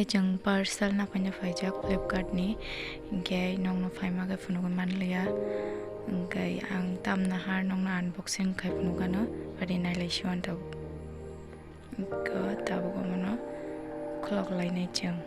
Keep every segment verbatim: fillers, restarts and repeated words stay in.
Chwng parcel naphaina phaijak Flipkart ni, hinkhe nokno phaima khe phunugwi manliya, hinkhe ang tamna har nokno unboxing khai phunukgano, adi nailai siwan tabuk. Hinkhe tabuk omono khulok lainai chwng.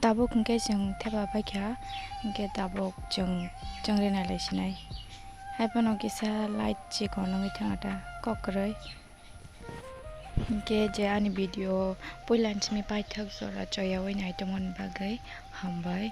Tabuk hwnkhe chwng thepa paikha, hwnkhe tabuk chwng chwngri nailai sinai. Haiphano kisa light chikon wngwi thangkha ta kok kwrwi. Hinkhe je ani video puila simi paithak jora choyawi naitongmani bagwi hambai.